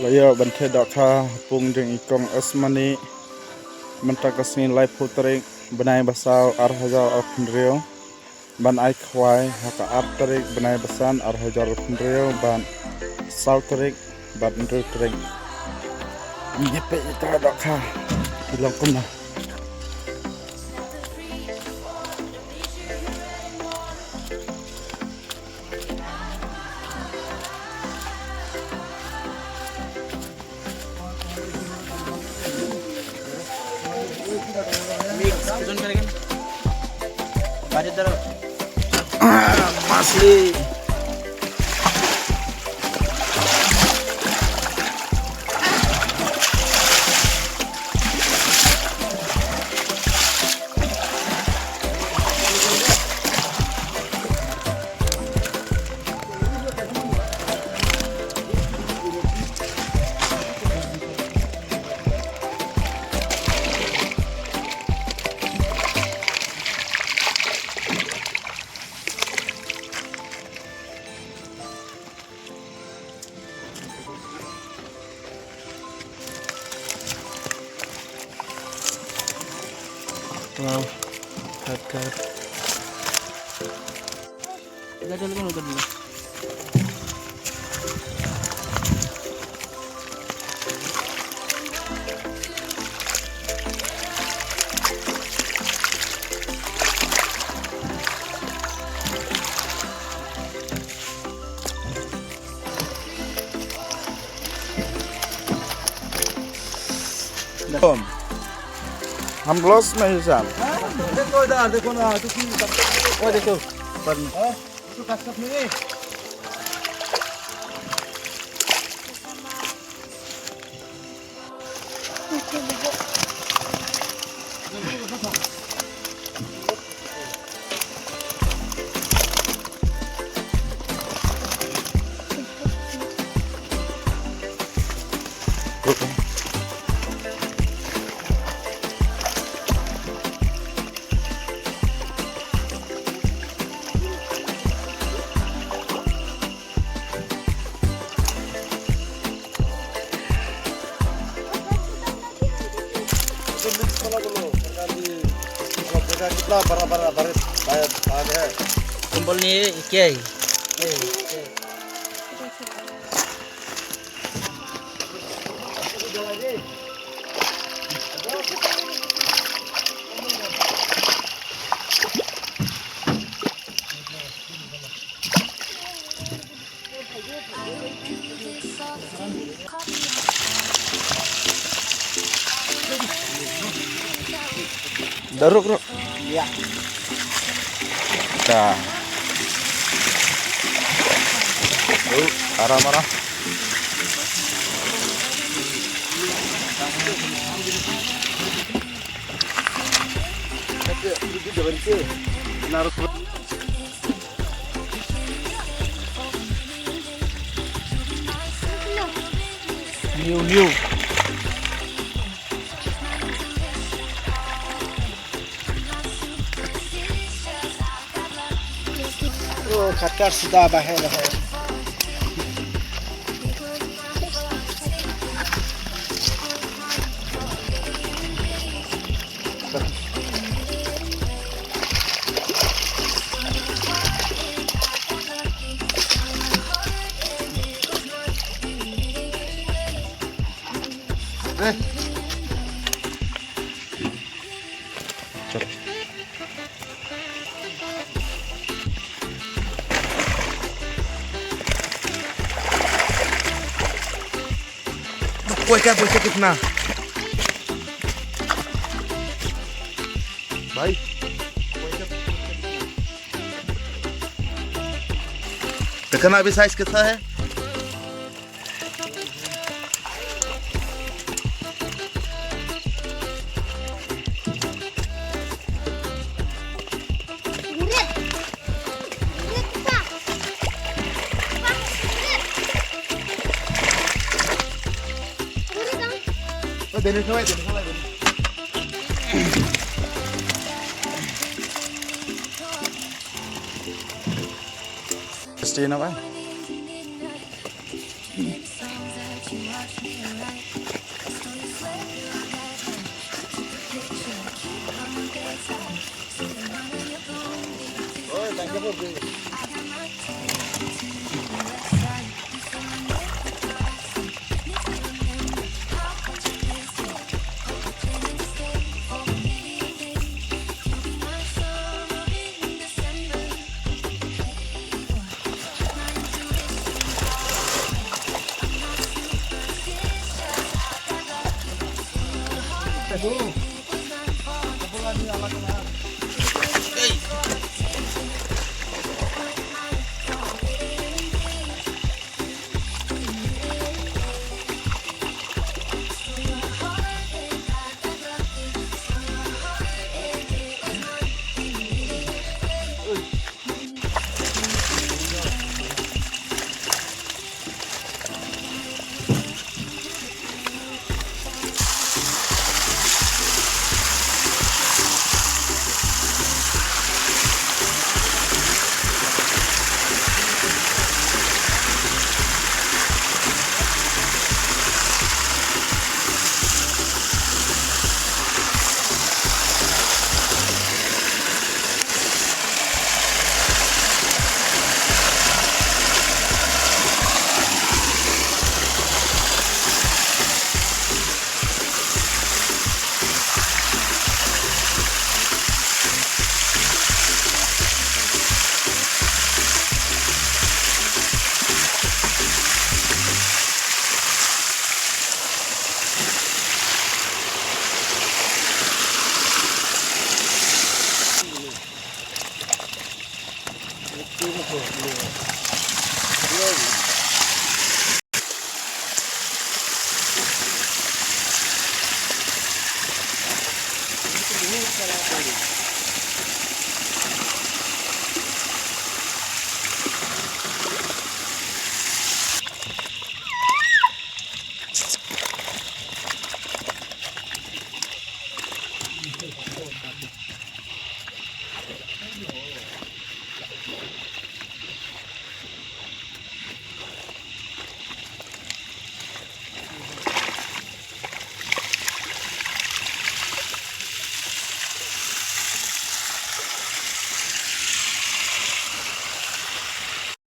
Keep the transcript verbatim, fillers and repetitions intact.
La ïoh ban thied dohkha ha pung jong i kong Asmani mynta ka sngi laiphew tarik bnai ba saw ar hajar arphew hynriew. Ban ai khwai ha ka ar tarik bnai ba san ar hajar arphew hynriew, ban saw tarik, ban hynriew tarik. Ngi peit ïa ka dohkha ki long kumno. Mix, kuzon kare kan? Bade daro. Ah, masli. Wow, khadkar. Udah dulu kan, udah dulu. हम लॉस में ही साहब। देखो इधर, देखो ना, तो की, वो देखो, ऊपर में। हाँ, तो कस कस में। कंबल नहीं है, क्या है? Daruk, daruk. Ya. Dah. Tuh, arah mana? New, new. Oh, khatar sudah bahaya, bahaya. कोई क्या, कोई क्या कितना? भाई, देखना अभी साइज कितना है। Stay na bhai. Aduh. Apa lagi alat-alat?